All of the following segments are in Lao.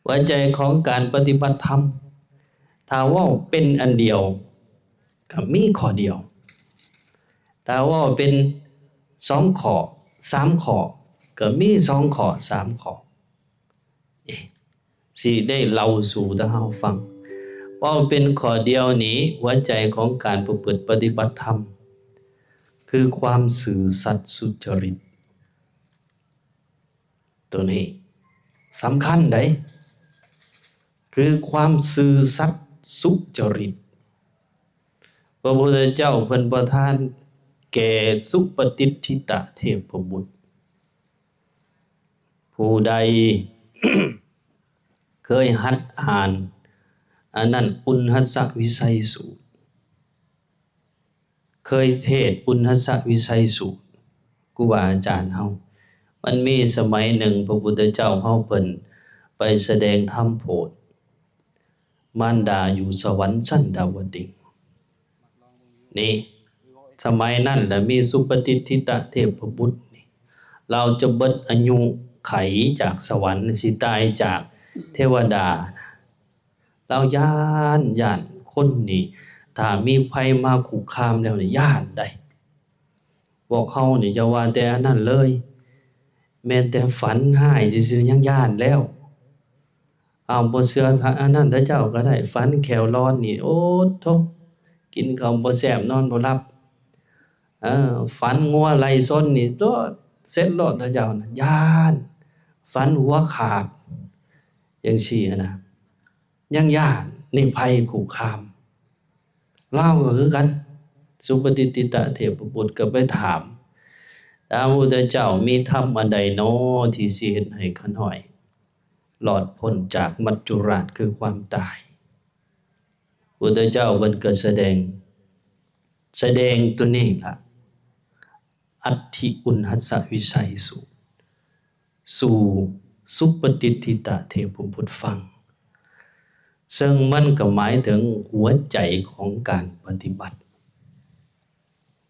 ປັດໄຈຂອງການປະຕິບັດທຳ ຖ້າເວົ້າເປັນອັນດຽວ ກໍມີຂໍ້ດຽວ, ຖ້າເວົ້າເປັນສອງຂໍ້ ສາມຂໍ້ ກໍມີສອງຂໍ້ ສາມຂໍ້. ເອະ ຊິໄດ້ເລົ່າສູ່ເຮົາຟັງ. ເວົ້າເປັນຂໍ້ດຽວນີ້ ຫົວໃຈຂອງການປະພຶດປະຕິບັດທຳ ຄືຄວາມຊື່ສັດສຸຈະລິດ. ໂຕນີ້ສຳຄັນໃດ໋ ຄືຄວາມຊື່ສັດສຸຈະລິດ. ພະພຸດທະເຈົ້າເພິ່ນປະທານແກ່ສຸປະຕິດທິຕະເທບພະບຸດ ຜູ້ໃດເຄີຍຫັດອ່ານອັນນັ້ນ ອຸນຮັດສະວິໄສສູດ ເຄີຍເທດອຸນຮັດສະວິໄສສູດ ຄູບາອາຈານເຮົາ. ມັນມີສະໄໝໜຶ່ງ ພະພຸດທະເຈົ້າເຮົາເພິ່ນໄປສະແດງທຳໂປດມານດາຢູ່ສະຫວັນຊັ້ນດາວະດຶງ. ນີ້ ສະໄໝນັ້ນລະມີສຸປະຕິດທິຕະເທບພະບຸດນີ້ ລາວຈະເບິດອາຍຸໄຂຈາກສະຫວັນ ຊິຕາຍຈາກເທວະດາ. ລາວຢ້ານ, ຢ້ານຄົນນີ້ ຖ້າມີໄພມາຄຸກຄາມແລ້ວນີ້ ຢ້ານໃດ໋. ພວກເຮົານີ້ຢ່າວ່າແຕ່ອັນນັ້ນເລີຍ, ແມ່ນແຕ່ຝັນຮ້າຍຊື່ໆ ຍັງຢ້ານແລ້ວ. ເອົາ ບໍ່ເຊື່ອພະອັນນັ້ນເຈົ້າກໍໄດ້, ຝັນແຂ້ວລອນນີ້ ໂອ້ໂທ້ ກິນເຂົ້າບໍ່ແຊບ ນອນບໍ່ຫຼັບ. ເອີ ຝັນງົວໄລ່ຊົນນີ້ ໂຕ ເສັດໂລດເຈົ້ານະ, ຢ້ານ. ຝັນຫົວຂາດ ຈັ່ງຊີ້ນະ ຍັງຢ້ານ ນີ້ໄພຄຸກຄາມ. ລາວກໍຄືກັນ, ສຸປະຕິດທິຕະເທບພະບຸດກໍໄປຖາມ, ຖາມພະພຸດທະເຈົ້າ, ມີທຳອັນໃດນໍ ທີ່ຊິເຮັດໃຫ້ຂ້ານ້ອຍລອດພົ້ນຈາກມັດຈຸຣາດ ຄືຄວາມຕາຍ? ພຸດທະເຈົ້າເພິ່ນກໍສະແດງ, ສະແດງຕົວນີ້ລະ, ອັດຖິອຸນຮັດສະວິໄສສູດ ສູ່ສຸປະຕິດທິຕະເທບພະບຸດຟັງ, ເຊິ່ງມັນກໍໝາຍເຖິງຫົວໃຈຂອງການປະຕິບັດ.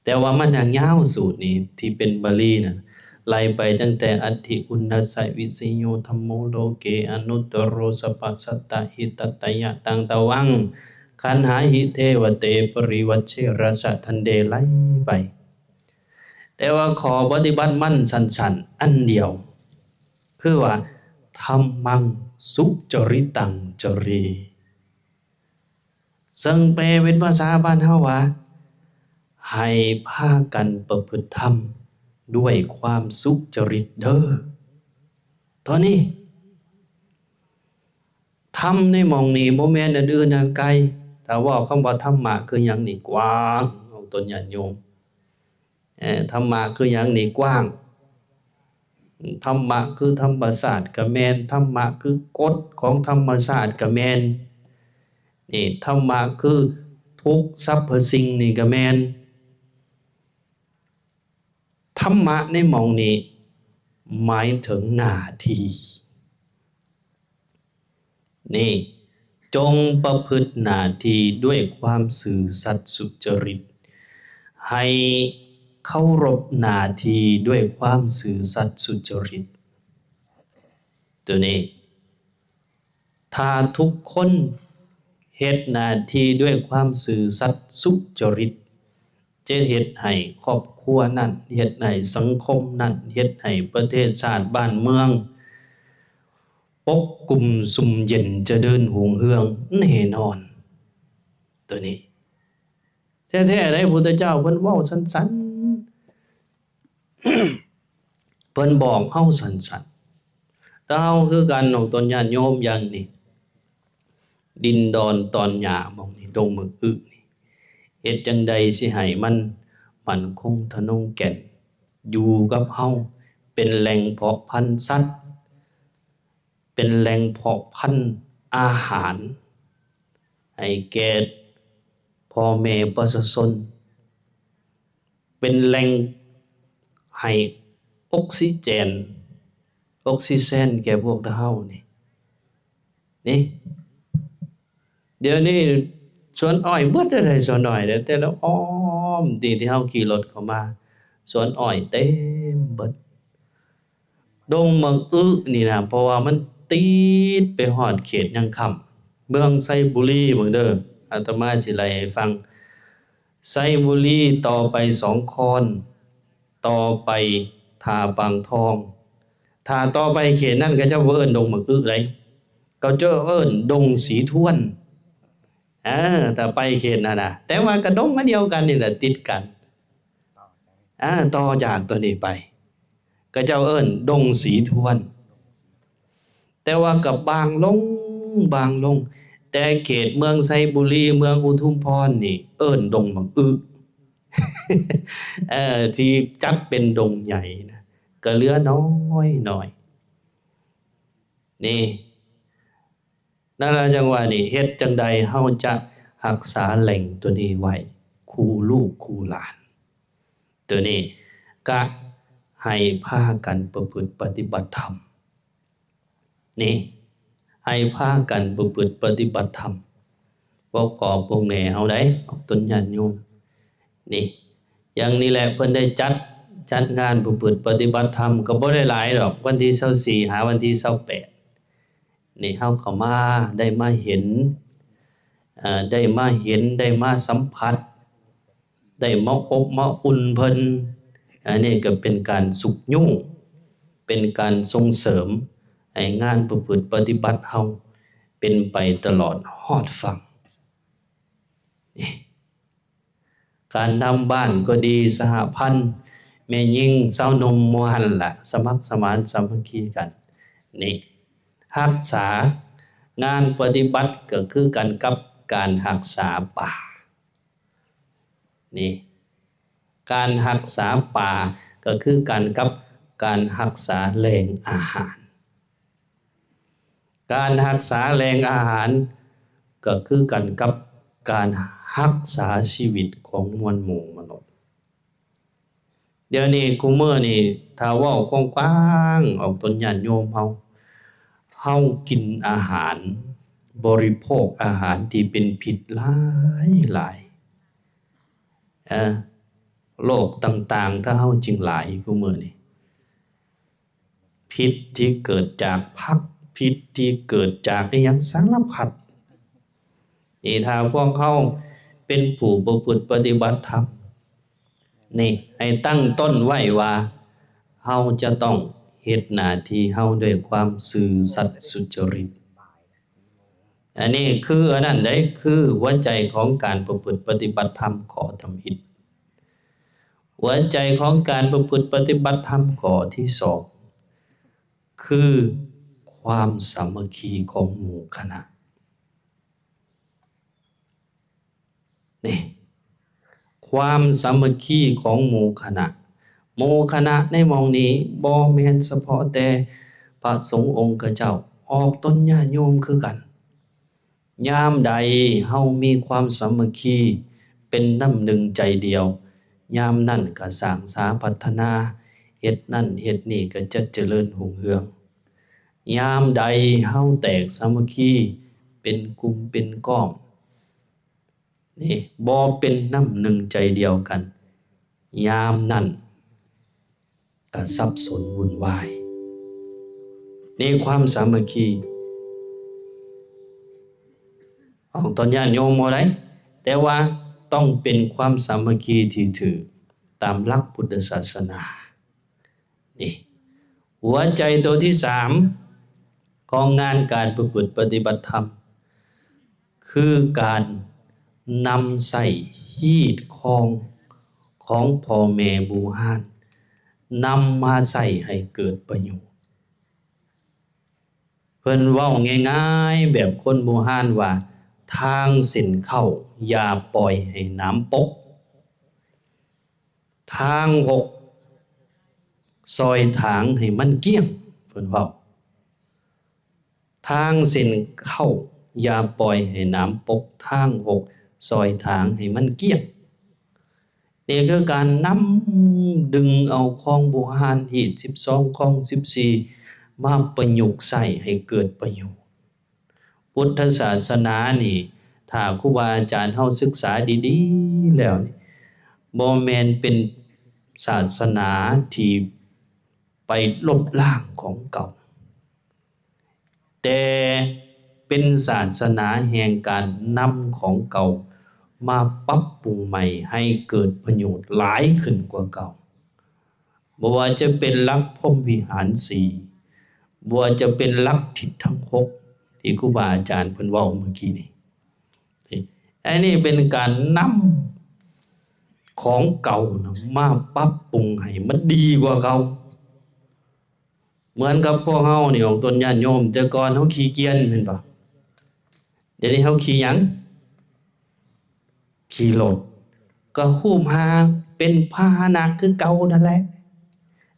ແຕ່ວ່າມັນຍັງຍາວ ສູດນີ້ທີ່ເປັນບາລີນະ, ໄລ່ໄປຕັ້ງແຕ່ ອັດຖິອຸນທັດສະວິໄສໂຍ ທຳໂມໂລເກ ອະນຸດຕະໂຣ ສັບພະສັດຕະຫິຕະຕະຍະຕັງຕະວັງ ຄັນຫາຫິເທວະເຕ ປະລິວັດເຊລະສະທັນເດ ໄລ່ໄປ. ແຕ່ວ່າຂໍ້ປະຕິບັດມັນສັ້ນໆ ອັນດຽວ ຄືວ່າ ທຳມັງສຸຈະລິຕັງຈະເຣ ເຊິ່ງແປເປັນພາສາບ້ານເຮົາວ່າ ໃຫ້ພາກັນປະພຶດທຳດ້ວຍຄວາມສຸຈະລິດເດີ. ຕອນນີ້ ທຳໃນໝ່ອງນີ້ບໍ່ແມ່ນອັນອື່ນອັນໄກ. ຖ້າເວົ້າຄຳວ່າທຳມະຄືຫຍັງນີ້ກວ້າງ ຂອງຕົນຍາດໂຍມ. ເອີ ທຳມະຄືຫຍັງນີ້ກວ້າງ. ທຳມະຄືທຳມະຊາດກະແມ່ນ, ທຳມະຄືກົດຂອງທຳມະຊາດກະແມ່ນ. ນີ້ ທຳມະຄືທຸກສັບພະສິ່ງນີ້ກະແມ່ນ. ທຳມະໃນໝ່ອງນີ້ໝາຍເຖິງໜ້າທີ່. ນີ້ ຈົ່ງປະພຶດໜ້າທີ່ດ້ວຍຄວາມຊື່ສັດສຸຈະລິດ, ໃຫ້ເຄົາລົບໜ້າທີ່ດ້ວຍຄວາມຊື່ສັດສຸຈະລິດ. ໂຕນີ້ ຖ້າທຸກຄົນເຮັດໜ້າທີ່ດ້ວຍຄວາມຊື່ສັດສຸຈະລິດ, ຈະເຮັດໃຫ້ຄອບຄົວນັ້ນ, ເຮັດໃຫ້ສັງຄົມນັ້ນ, ເຮັດໃຫ້ປະເທດຊາດບ້ານເມືອງປົກກຸມຊຸ່ມເຢັນຈະເລີນຮຸ່ງເຮືອງແນ່ນອນ. ໂຕນີ້ ແທ້ໆໃດ໋ ພຸດທະເຈົ້າເພິ່ນເວົ້າສັ້ນໆ ເພິ່ນບອກເຮົາສັ້ນໆ. ແຕ່ເຮົາຄືກັນເນາະ ຕົນຍາດໂຍມຢ່າງນີ້ ດິນດອນຕອນຫຍ້າໝ່ອງນີ້ ດົງໝຶກອຶນີ້ ເຮັດຈັ່ງໃດຊິໃຫ້ມັນໝັ້ນຄົງທະນົງແກ່ນ ຢູ່ກັບເຮົາ ເປັນແຫຼ່ງເພາະພັນສັດ ເປັນແຫຼ່ງເພາະພັນອາຫານໃຫ້ແກ່ພໍ່ແມ່ປະຊາຊົນ, ເປັນແຫຼ່ງໃຫ້ອົກຊີເຈນ, ອົກຊີເຈນແກ່ພວກເຮົານີ້. ນີ້ ດຽວນີ້ສວນອ້ອຍເບິດແລ້ວ ສວນອ້ອຍ ແຕ່ລະອ້ອມທີ່ ທີ່ເຮົາຂີ່ລົດເຂົ້າມາ ສວນອ້ອຍເຕັມເບິດ. ດົງໝາກອຶນີ້ນະ ເພາະວ່າມັນ ຕິດໄປຮອດເຂດຍາງຄ່ຳ ເມືອງໄຊບູລີເບິ່ງເດີ ອາດຕະມາຊິໄລ່ໃຫ້ຟັງ ໄຊບູລີ ຕໍ່ໄປສອງຄອນ ຕໍ່ໄປທ່າປາງທອງ ຖ້າຕໍ່ໄປເຂດນັ້ນ ເຂົາເຈົ້າບໍ່ເອີ້ນດົງໝາກອຶໃດ ເຂົາເຈົ້າເອີ້ນດົງສີທວນ ເອີ ຖ້າໄປເຂດນັ້ນນະ ແຕ່ວ່າກະດົງອັນດຽວກັນນີ້ແຫຼະ ຕິດກັນ ອາ ຕໍ່ຈາກຕົວນີ້ໄປ ເຂົາເຈົ້າເອີ້ນດົງສີທວນ ແຕ່ວ່າກໍບາງລົງ ບາງລົງ ແຕ່ເຂດເມືອງໄຊບູລີ ເມືອງອຸທຸມພອນນີ້ ເອີ້ນດົງບັກອຶ ເອີ ທີ່ຈັດເປັນດົງໃຫຍ່ນະ ກໍເຫຼືອນ້ອຍໆ ນີ້ ນັ້ນລະຈັ່ງວ່ານີ້ ເຮັດຈັ່ງໃດເຮົາຈະຮັກສາແຫຼ່ງຕົວນີ້ໄວ້ ຄູ່ລູກຄູ່ຫຼານ ຕົວນີ້ກະໃຫ້ພາກັນປະພຶດປະຕິບັດທຳ ນີ້ ໃຫ້ພາກັນປະພຶດປະຕິບັດທຳ ພວກພໍ່ພວກແມ່ເຮົາໃດ໋ ອອກຕົນຍາດໂຍມ ນີ້ ຢ່າງນີ້ແຫຼະ ເພິ່ນໄດ້ຈັດ ຈັດງານປະພຶດປະຕິບັດທຳ ກໍບໍ່ໄດ້ຫຼາຍດອກ ວັນທີຊາວສີ່ ຫາວັນທີຊາວແປດ ນີ້ເຮົາກໍມາ ໄດ້ມາເຫັນ ເອີ ໄດ້ມາເຫັນ ໄດ້ມາສຳຜັດ ໄດ້ມາອົບມາອຸ່ນເພິ່ນ ອັນນີ້ກໍເປັນການຊຸກຍູ້ ເປັນການສົ່ງເສີມໃຫ້ງານປະພຶດປະຕິບັດເຮົາເປັນໄປຕະຫຼອດຮອດຝັ່ງ ນີ້ ການນຳບ້ານກໍດີ ສະຫະພັນ ແມ່ຍິງ ຊາວໜຸ່ມ ໝູ່ຫັ້ນລະ ສະໝັກສະໝານສາມັກຄີກັນ ນີ້ ຮັກສາ ງານປະຕິບັດກໍຄືກັນກັບການຮັກສາປ່າ ນີ້ ການຮັກສາປ່າກໍຄືກັນກັບການຮັກສາແຫຼ່ງອາຫານ ການຮັກສາແຫຼ່ງອາຫານກໍຄືກັນກັບການຮັກສາຊີວິດຂອງມວນໝູ່ມະນຸດ. ດຽວນີ້ ຄູ່ມື້ນີ້ ຖ້າເວົ້າກວ້າງໆ ອອກຕົນຍາດໂຍມເຮົາ ເຮົາກິນອາຫານ ບໍລິໂພກອາຫານທີ່ເປັນພິດຫຼາຍໆ ເອີ ໂລກຕ່າງໆ ຖ້າເຮົາຈຶ່ງຫຼາຍ ຄູ່ມື້ນີ້ ພິດທີ່ເກີດຈາກຜັກ ພິດທີ່ເກີດຈາກອີ່ຫຍັງສາລະພັດ. ນີ້ຖ້າພວກເຮົາເປັນຜູ້ປະພຶດປະຕິບັດທຳ ນີ້ໃຫ້ຕັ້ງຕົ້ນໄວ້ວ່າ ເຮົາຈະຕ້ອງເຮັດໜ້າທີ່ເຮົາດ້ວຍຄວາມຊື່ສັດສຸດຈະລິດ. ອັນນີ້ຄືອັນນັ້ນເດ້ ຄືຫົວໃຈຂອງການປະພຶດປະຕິບັດທຳຂໍ້ທຳອິດ. ຫົວໃຈຂອງການປະພຶດປະຕິບັດທຳຂໍ້ທີສອງ ຄືຄວາມສາມັກຄີຂອງໝູ່ຄະນະ. ນີ້ ຄວາມສາມັກຄີຂອງໝູ່ຄະນະ. ໝູ່ຄະນະໃນໝ່ອງນີ້ບໍ່ແມ່ນສະເພາະແຕ່ພະສົງອົງຄະເຈົ້າ, ອອກຕົນຍາດໂຍມຄືກັນ. ຍາມໃດເຮົາມີຄວາມສາມັກຄີເປັນນ້ຳໜຶ່ງໃຈດຽວ, ຍາມນັ້ນກໍສ້າງສາພັດທະນາ, ເຮັດນັ້ນເຮັດນີ້ກໍຈະຈະເລີນຮຸ່ງເຮືອງ. ຍາມໃດເຮົາແຕກສາມັກຄີເປັນກຸ່ມເປັນກ້ອງ, ນີ້ ບໍ່ເປັນນ້ຳໜຶ່ງໃຈດຽວກັນ, ຍາມນັ້ນກໍສັບສົນວຸ່ນວາຍ. ນີ້ຄວາມສາມັກຄີ ອອກຕົນຍາດໂຍມເຮົາໄດ໋, ແຕ່ວ່າຕ້ອງເປັນຄວາມສາມັກຄີທີ່ຖືກຕາມຫຼັກພຸດທະສາສະໜາ. ນີ້ ຫົວໃຈໂຕທີສາມຂອງງານການປະພຶດປະຕິບັດທຳ ຄືການນຳໃຊ້ຮີດຄອງຂອງພໍ່ແມ່ບູຮານ ນຳມາໃຊ້ໃຫ້ເກີດປະໂຫຍດ. ເພິ່ນເວົ້າງ່າຍໆແບບຄົນບູຮານວ່າ ທາງເສັ້ນເຂົ້າຢ່າປ່ອຍໃຫ້ໜາມປົກ. ທາງຫົກ ຊອຍຖາງໃຫ້ມັນກ້ຽງ, ເພິ່ນເວົ້າ ທາງເສັ້ນເຂົ້າຢ່າປ່ອຍໃຫ້ໜາມປົກ, ທາງຫົກ ຊອຍຖາງໃຫ້ມັນກ້ຽງ. ນີ້ຄືການນຳດຶງເອົາຄອງບູຮານ ຮີດສິບສອງ ຄອງສິບສີ່ ມາປະຍຸກໃຊ້ໃຫ້ເກີດປະໂຫຍດ. ພຸດທະສາສະໜານີ້ ຖ້າຄູບາອາຈານເຮົາສຶກສາດີໆແລ້ວນີ້ ບໍ່ແມ່ນເປັນສາສະໜາທີ່ໄປລົບລ້າງຂອງເກົ່າ. ແຕ່ເປັນສາສະໜາແຫ່ງການນຳຂອງເກົ່າມາປັບປຸງໃໝ່ໃຫ້ເກີດປະໂຫຍດຫຼາຍຂຶ້ນກວ່າເກົ່າ. ບໍ່ວ່າຈະເປັນຫຼັກພົມວິຫານສີ່, ບໍ່ວ່າຈະເປັນຫຼັກທິດທັງຫົກ ທີ່ຄູບາອາຈານເພິ່ນເວົ້າເມື່ອກີ້ນີ້, ອັນນີ້ເປັນການນຳຂອງເກົ່ານະ ມາປັບປຸງໃຫ້ມັນດີກວ່າເກົ່າ. ເໝືອນກັບພວກເຮົານີ້ ອອກຕົນຍາດໂຍມ, ແຕ່ກ່ອນເຮົາຂີ່ກຽນແມ່ນບໍ່? ດຽວນີ້ເຮົາຂີ່ຫຍັງ? ຂີ່ລົດ. ກໍຮູບຮ່າງເປັນພາຫະນະຄືເກົ່ານັ້ນແຫຼະ,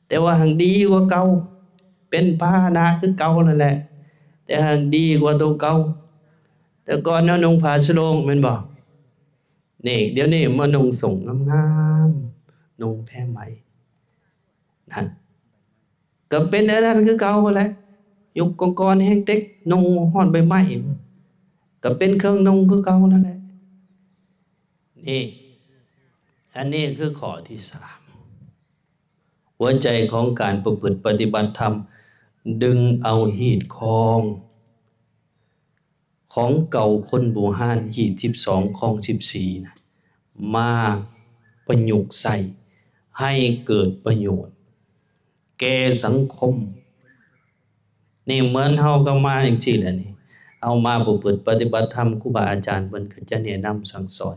ແຕ່ວ່າຮັ່ງດີກວ່າເກົ່າ. ເປັນພາຫະນະຄືເກົ່ານັ້ນແຫຼະ, ແຕ່ຮັ່ງດີກວ່າໂຕເກົ່າ. ແຕ່ກ່ອນເຮົານຸ່ງຜ້າສະໂລງແມ່ນບໍ່? ນີ້ ດຽວນີ້ມານຸ່ງໂສ້ງງາມໆ, ນຸ່ງແພໄໝ ນັ້ນ ກໍເປັນອັນນັ້ນຄືເກົ່າຫັ້ນແຫຼະ. ຍຸກກ່ອນໆແຮງເຕັກນຸ່ງຮອດໃບໄມ້ ກໍເປັນເຄື່ອງນຸ່ງຄືເກົ່ານັ້ນແຫຼະ. ນີ້ ອັນນີ້ຄືຂໍ້ທີສາມ. ຫົວໃຈຂອງການປະພຶດປະຕິບັດທຳ ດຶງເອົາຮີດຄອງ ຂອງເກົ່າຄົນບູຮານ ຮີດສິບສອງ ຄອງສິບສີ່ນະ ມາປະຍຸກໃຊ້ໃຫ້ເກີດປະໂຫຍດແກ່ສັງຄົມ. ນີ້ເໝືອນເຮົາກໍມາຈັ່ງຊີ້ແຫຼະນີ້, ເຮົາມາປະພຶດປະຕິບັດທຳ, ຄູບາອາຈານເພິ່ນກໍຈະແນະນຳສັ່ງສອນ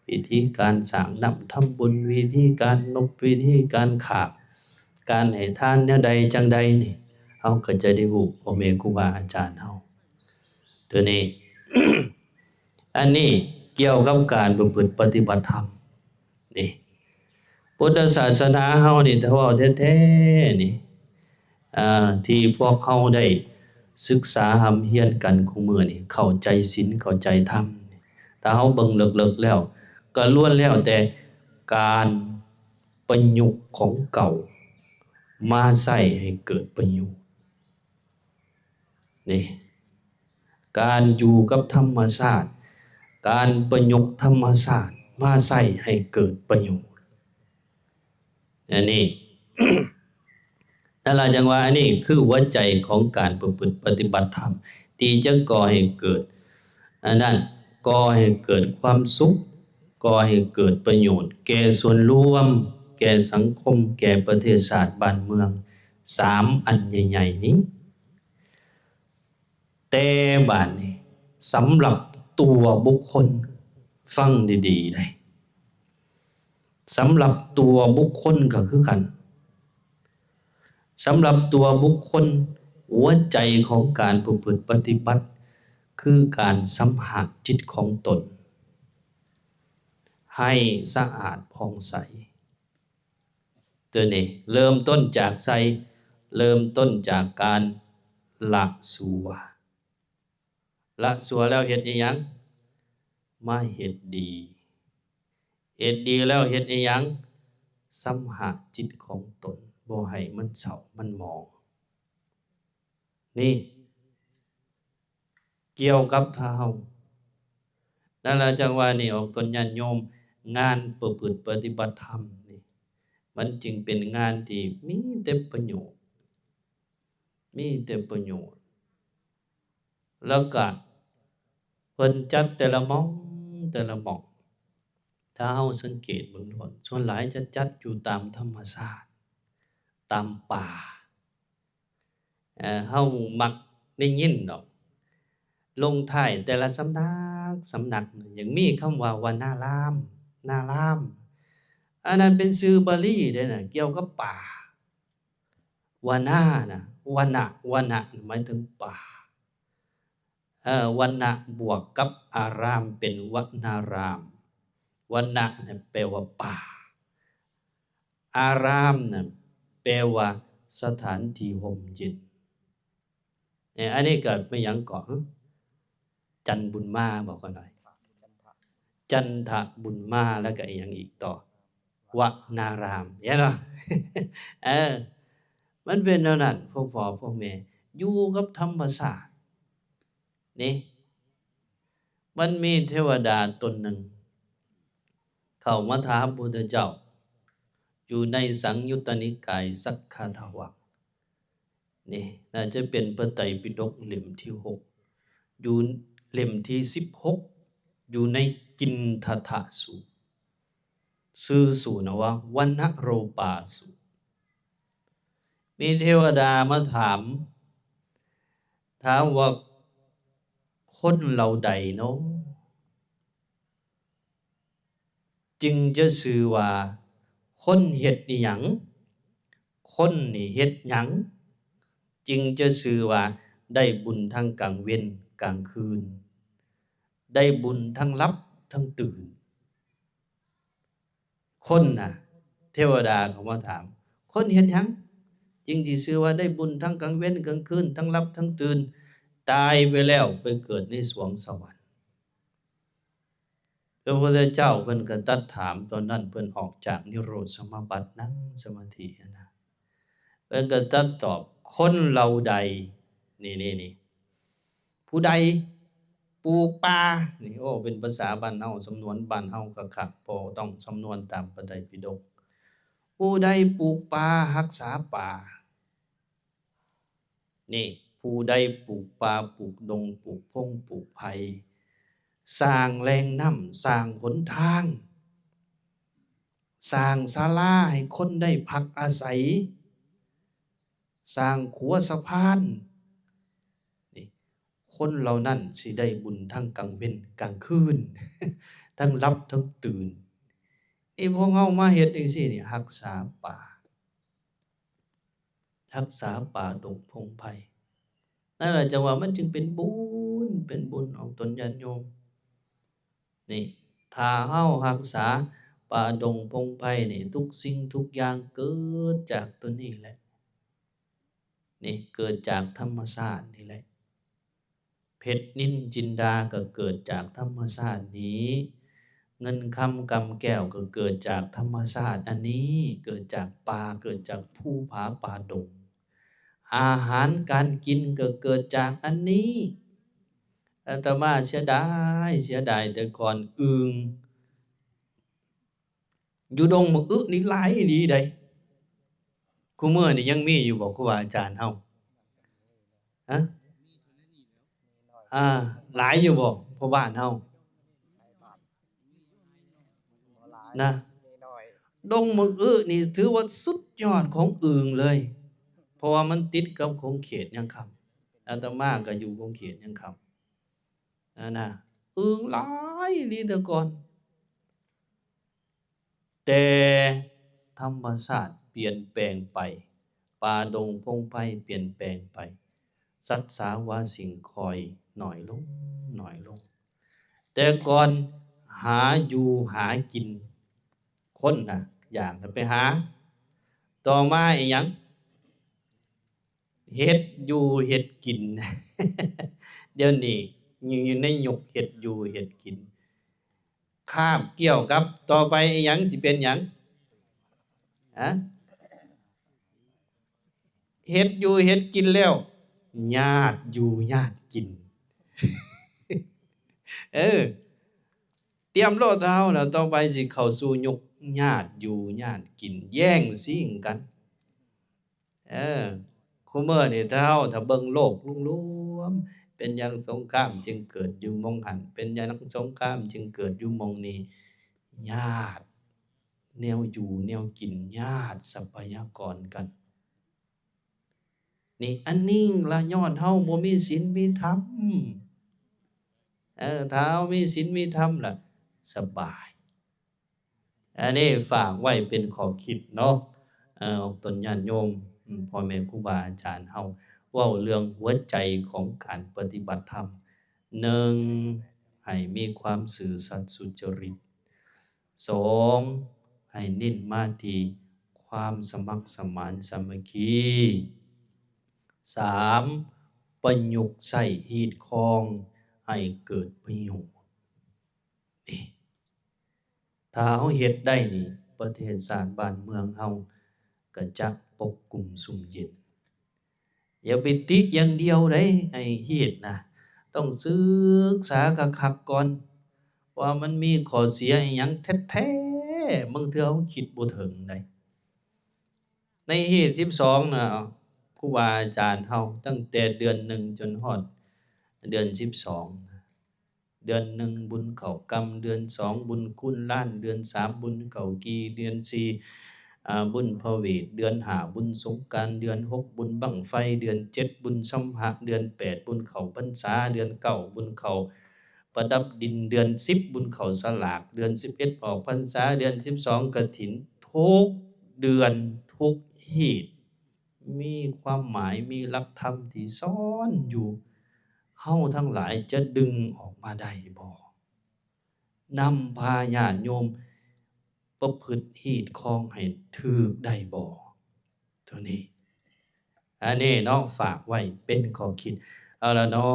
ວິທີການສ້າງນ້ຳທຳບຸນ, ວິທີການນົບ, ວິທີການຂາບ, ການໃຫ້ທານແນວໃດຈັ່ງໃດນີ້, ເຮົາກໍຈະໄດ້ຮູ້ ພໍ່ແມ່ຄູບາອາຈານເຮົາ. ຕົວນີ້ ອັນນີ້ກ່ຽວກັບການປະພຶດປະຕິບັດທຳນີ້. ພຸດທະສາສະໜາເຮົານີ້ ຖ້າເວົ້າແທ້ໆນີ້ ເອີ ທີ່ພວກເຮົາໄດ້ສຶກສາຮ່ຳຮຽນກັນຄູ່ມື້ນີ້ ເຂົ້າໃຈສິນ ເຂົ້າໃຈທຳ, ຖ້າເຮົາເບິ່ງເລິກໆແລ້ວ ກໍລ້ວນແລ້ວແຕ່ການປະຍຸກຂອງເກົ່າມາໃຊ້ໃຫ້ເກີດປະໂຫຍດ. ນີ້ ການຢູ່ກັບທຳມະຊາດ, ການປະຍຸກທຳມະຊາດມາໃຊ້ໃຫ້ເກີດປະໂຫຍດ. ອັນນີ້ ນັ້ນລະ ຈັ່ງວ່າອັນນີ້ຄືຫົວໃຈຂອງການປະພຶດປະຕິບັດທຳ ທີ່ຈະກໍ່ໃຫ້ເກີດ ອັນນັ້ນ ກໍ່ໃຫ້ເກີດຄວາມສຸກ, ກໍ່ໃຫ້ເກີດປະໂຫຍດແກ່ສ່ວນລວມ, ແກ່ສັງຄົມ, ແກ່ປະເທດຊາດບ້ານເມືອງ ສາມອັນໃຫຍ່ໆນີ້. ແຕ່ບາດນີ້ ສຳລັບຕົວບຸກຄົນ ຟັງດີໆໄດ໋, ສຳລັບຕົວບຸກຄົນກໍຄືກັນ. ສຳລັບຕົວບຸກຄົນ, ຫົວໃຈຂອງການປະພຶດປະຕິບັດ ຄືການສຳຮະຈິດຂອງຕົນໃຫ້ສະອາດຜ່ອງໃສ. ຕົວນີ້ເລີ່ມຕົ້ນຈາກໃສ? ເລີ່ມຕົ້ນຈາກການລະຊົ່ວ. ລະຊົ່ວແລ້ວເຮັດອີ່ຫຍັງ? ມາເຮັດດີ. ເຮັດດີແລ້ວເຮັດອີ່ຫຍັງ? ສຳຮະຈິດຂອງຕົນ ບໍ່ໃຫ້ມັນເສົ້າມັນໝອງ. ນີ້ ກ່ຽວກັບເຮົາ. ນັ້ນລະ ຈັ່ງວ່ານີ້ ອອກຕົນຍາດໂຍມ, ງານປະພຶດປະຕິບັດທຳນີ້ ມັນຈຶ່ງເປັນງານທີ່ມີແຕ່ປະໂຫຍດ, ມີແຕ່ປະໂຫຍດ. ແລ້ວກະເພິ່ນຈັດແຕ່ລະໝ່ອງ ແຕ່ລະໝ່ອງ, ຖ້າເຮົາສັງເກດເບິ່ງໂລດ, ສ່ວນຫຼາຍຈະຈັດຢູ່ຕາມທຳມະຊາດ, ຕາມປ່າ. ເອີ ເຮົາມັກໄດ້ຍິນດອກ, ລົງທ້າຍແຕ່ລະສຳນັກ ສຳນັກ ຍັງມີຄຳວ່າ ວະນາລາມ ນາລາມ. ອັນນັ້ນເປັນຊື່ບາລີເດ້ນະ, ກ່ຽວກັບປ່າ. ວະນານະ, ວະນະ, ວະນະໝາຍເຖິງປ່າ. ເອີ ວັນນະບວກກັບອາຣາມເປັນວະນາຣາມ. ວັນນະນະແປວ່າປ່າ, ອາຣາມນະແປວ່າສະຖານທີ່ຮົ່ມເຢັນ. ເອີ ອັນນີ້ກໍແມ່ນຫຍັງເກາະ? ຈັນບຸນມາບໍ? ຂໍໜ້ອຍ ຈັນທະບຸນມາ ແລ້ວກໍອີ່ຫຍັງອີກຕໍ່? ວະນາຣາມ ເຫັນບໍ່? ເອີ ມັນເປັນແນວນັ້ນ ພວກພໍ່ພວກແມ່ ຢູ່ກັບທຳມະຊາດນີ້. ມັນມີເທວະດາຕົນໜຶ່ງ ເຂົ້າມາຖາມພຸດທະເຈົ້າ ຢູ່ໃນສັງຍຸດຕະນິກາຍ ສັກຂະທະວັກ ນີ້ ໜ້າຈະເປັນພະໄຕປິດົກເຫຼັ້ມທີຫົກ ຢູ່ເຫຼັ້ມທີສິບຫົກ ຢູ່ໃນກິນທະທະສູດ ຊື່ສູດນະວ່າ ວັນນະໂລປາສູດ. ມີເທວະດາມາຖາມ ຖາມວ່າ ຄົນເຫຼົ່າໃດເນາະ ຈຶ່ງຈະຊື່ວ່າ ຄົນເຮັດອີ່ຫຍັງ? ຄົນນີ້ເຮັດຫຍັງ ຈຶ່ງຈະຊື່ວ່າ ໄດ້ບຸນທັງກາງເວັນກາງຄືນ, ໄດ້ບຸນທັງຫຼັບທັງຕື່ນ? ຄົນນະ ເທວະດາເຂົາມາຖາມ ຄົນເຮັດຫຍັງ ຈຶ່ງຊິຊື່ວ່າໄດ້ບຸນທັງກາງເວັນກາງຄືນ ທັງຫຼັບທັງຕື່ນ? ຕາຍໄປແລ້ວໄປເກີດໃນສວງສະຫວັນ. ພະພຸດທະເຈົ້າເພິ່ນກໍຕັດຖາມ ຕອນນັ້ນເພິ່ນອອກຈາກນິໂຣດສະມາບັດ ນັ່ງສະມາທິຫັ້ນນະ ເພິ່ນກໍຕັດຕອບ ຄົນເຫຼົ່າໃດ ນີ້ໆ ຜູ້ໃດປູກປ່າ ນີ້ ໂອ້ ເປັນພາສາບ້ານເຮົາ ສຳນວນບ້ານເຮົາຄັກໆ ບໍ່ຕ້ອງສຳນວນຕາມພະໄຕປິດົກ ຜູ້ໃດປູກປ່າ ຮັກສາປ່າ ນີ້ ຜູ້ໃດປູກປ່າ ປູກດົງ ປູກພົງ ປູກໄຜ່ ສ້າງແຫຼ່ງນ້ຳ ສ້າງຫົນທາງ ສ້າງສາລາໃຫ້ຄົນໄດ້ພັກອາໄສ ສ້າງຂົວສະພານ ນີ້ ຄົນເຫຼົ່ານັ້ນຊິໄດ້ບຸນທັງກາງເວັນກາງຄືນ ທັງຫຼັບທັງຕື່ນ. ນີ້ພວກເຮົາມາເຮັດຈັ່ງຊີ້ນີ້ ຮັກສາປ່າ ຮັກສາປ່າດົງພົງໄຜ່ ນັ້ນລະຈັ່ງວ່າມັນຈຶ່ງເປັນບຸນ ເປັນບຸນອອກຕົນຍາດໂຍມ. ນີ້ ຖ້າເຮົາຮັກສາປ່າດົງພົງໄຜ່ນີ້ ທຸກສິ່ງທຸກຢ່າງເກີດຈາກຕົວນີ້ແຫຼະ ນີ້ ເກີດຈາກທຳມະຊາດນີ້ແຫຼະ ເພັດນິນຈິນດາກໍເກີດຈາກທຳມະຊາດນີ້ ເງິນຄຳກຳແກ້ວກໍເກີດຈາກທຳມະຊາດອັນນີ້ ເກີດຈາກປ່າ ເກີດຈາກພູຜາປ່າດົງ ອາຫານການກິນກໍເກີດຈາກອັນນີ້. ອາດຕະມາເສຍດາຍ ເສຍດາຍແຕ່ກ່ອນອຶ່ງຢູ່ດົງບັກອຶນີ້ຫຼາຍອີ່ຫຼີໃດ໋ ຄູ່ມື້ນີ້ຍັງມີຢູ່ບໍ່ ຄູບາອາຈານເຮົາ? ຮະ? ອ່າ ຫຼາຍຢູ່ບໍ່ພໍ່ບ້ານເຮົາ? ນະ ດົງບັກອຶນີ້ຖືວ່າສຸດຍອດຂອງອຶ່ງເລີຍ ເພາະວ່າມັນຕິດກັບຂົງເຂດຍັງຄຳ ອາດຕະມາກໍຢູ່ຂົງເຂດຍັງຄຳ ນັ້ນນະ ອຶ່ງຫຼາຍອີ່ຫຼີແຕ່ກ່ອນ ແຕ່ທຳມະຊາດປ່ຽນແປງໄປ ປ່າດົງພົງໄພປ່ຽນແປງໄປ ສັດສາວາສິ່ງຄ່ອຍໜ້ອຍລົງ ໜ້ອຍລົງ ແຕ່ກ່ອນຫາຢູ່ຫາກິນ ຄົນນະ ຢາກໄປຫາ ຕໍ່ມາອີ່ຫຍັງ? ເຮັດຢູ່ເຮັດກິນ ດຽວນີ້ຢູ່ໃນຍຸກເຮັດຢູ່ເຮັດກິນ ຄາບກ່ຽວກັບຕໍ່ໄປອີ່ຫຍັງ ຊິເປັນຫຍັງ? ຮະ? ເຮັດຢູ່ເຮັດກິນແລ້ວ ຍາດຢູ່ຍາດກິນ ເອີ ຕຽມໂລດເຮົານະ ຕໍ່ໄປຊິເຂົ້າສູ່ຍຸກຍາດຢູ່ຍາດກິນ ແຍ່ງຊິງກັນ. ເອີ ຄູ່ມື້ນີ້ຖ້າເຮົາ ຖ້າເບິ່ງໂລກລວມໆ ເປັນຫຍັງສົງຄາມຈຶ່ງເກີດຢູ່ໝ່ອງຫັ້ນ ເປັນຫຍັງສົງຄາມຈຶ່ງເກີດຢູ່ໝ່ອງນີ້ ຍາດແນວຢູ່ແນວກິນ ຍາດຊັບພະຍາກອນກັນ ນີ້ ອັນນີ້ລະຍ້ອນເຮົາບໍ່ມີສິນມີທຳ ເອີ ຖ້າເຮົາມີສິນມີທຳລະສະບາຍ. ອັນນີ້ຝາກໄວ້ເປັນຂໍ້ຄິດເນາະ ເອີ ອອກຕົນຍາດໂຍມ ອືມ ພໍ່ແມ່ຄູບາອາຈານເຮົາ ເວົ້າເລື່ອງຫົວໃຈຂອງການປະຕິບັດທຳ ໜຶ່ງ ໃຫ້ມີຄວາມຊື່ສັດສຸຈະລິດ ສອງ ໃຫ້ເນັ້ນມາທີ່ຄວາມສະໝັກສະໝານສາມັກຄີ ສາມ ປະຍຸກໃຊ້ຮີດຄອງໃຫ້ເກີດປະໂຫຍດ. ນີ້ ຖ້າເຮົາເຮັດໄດ້ນີ້ ປະເທດຊາດບ້ານເມືອງເຮົາກໍຈະປົກກຸມຊຸ່ມເຢັນ. ຢ່າໄປຕິຢ່າງດຽວເດ້ ໃຫ້ເຮັດນະ ຕ້ອງສຶກສາຄັກໆກ່ອນ ວ່າມັນມີຂໍ້ເສຍອີ່ຫຍັງແທ້ໆ ບາງເທື່ອເຮົາຄິດບໍ່ເຖິງໃດ໋. ໃນຮີດສິບສອງນະ ຄ ຄູບາອາຈານເຮົາ ຕັ້ງແຕ່ເດືອນໜຶ່ງຈົນຮອດເດືອນສິບສອງ. ເດືອນໜຶ່ງບຸນເຂົ້າກຳ, ເດືອນສອງບຸນຄູນລ້ານ, ເດືອນສາມບຸນເຂົ້າກີ່, ເດືອນສີ່ ອາ ບຸນພະເວດ, ເດືອນຫ້າບຸນສົງການ, ເດືອນຫົກບຸນບັ້ງໄຟ, ເດືອນເຈັດບຸນສຳພະ, ເດືອນແປດບຸນເຂົ້າພັນສາ, ເດືອນເກົ້າບຸນເຂົ້າປະດັບດິນ, ເດືອນສິບບຸນເຂົ້າສະຫຼາກ, ເດືອນສິບເອັດອອກພັນສາ, ເດືອນສິບສອງກະຖິນ. ທຸກເດືອນ ທຸກຮີດ ມີຄວາມໝາຍ ມີຫຼັກທຳທີ່ຊ້ອນຢູ່ ເຮົາທັງຫຼາຍຈະດຶງອອກມາໄດ້ບໍ່? ນຳພາຍາດໂຍມປະພຶດຮີດຄອງໃຫ້ຖືກໄດ້ບໍ່? ໂຕນີ້ ອັນນີ້ເນາະ ຝາກໄວ້ເປັນຂໍ້ຄິດ. ເອົາລະເນາະ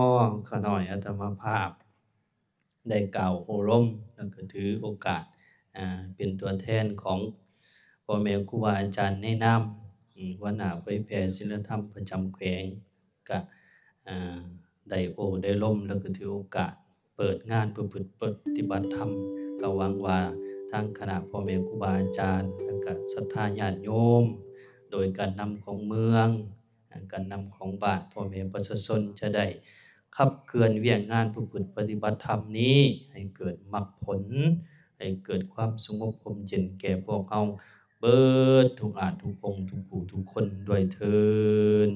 ຂ້ານ້ອຍອາດຕະມາພາບ ໄດ້ກ່າວໂອ້ລົມ ແລ້ວກໍຖືໂອກາດ ເປັນຕົວແທນຂອງພໍ່ແມ່ຄູບາອາຈານ ໃນນາມ ອາ ຫົວໜ້າເຜີຍແຜ່ສິນລະທຳປະຈຳແຂວງ ກະ ອາ ໄດ້ໂອ້ໄດ້ລົມ ແລ້ວກໍຖືໂອກາດເປີດງານປະພຶດປະຕິບັດທຳ. ກໍຫວັງວ່າທາງຄະນະພໍ່ແມ່ຄູບາອາຈານ ແລ້ວກະສັດທາຍາດໂຍມ ໂດຍການນຳຂອງເມືອງ ການນຳຂອງບ້ານ ພໍ່ແມ່ປະຊາຊົນຈະໄດ້ຂັບເຄື່ອນວຽກງານປະພຶດປະຕິບັດທຳນີ້ ໃຫ້ເກີດມັກຜົນ ໃຫ້ເກີດຄວາມສະຫງົບຮົ່ມເຢັນແກ່ພວກເຮົາເບິດທຸກອາດທຸກອົງ ທຸກຜູ້ທຸກຄົນດ້ວຍເທີ້ນ.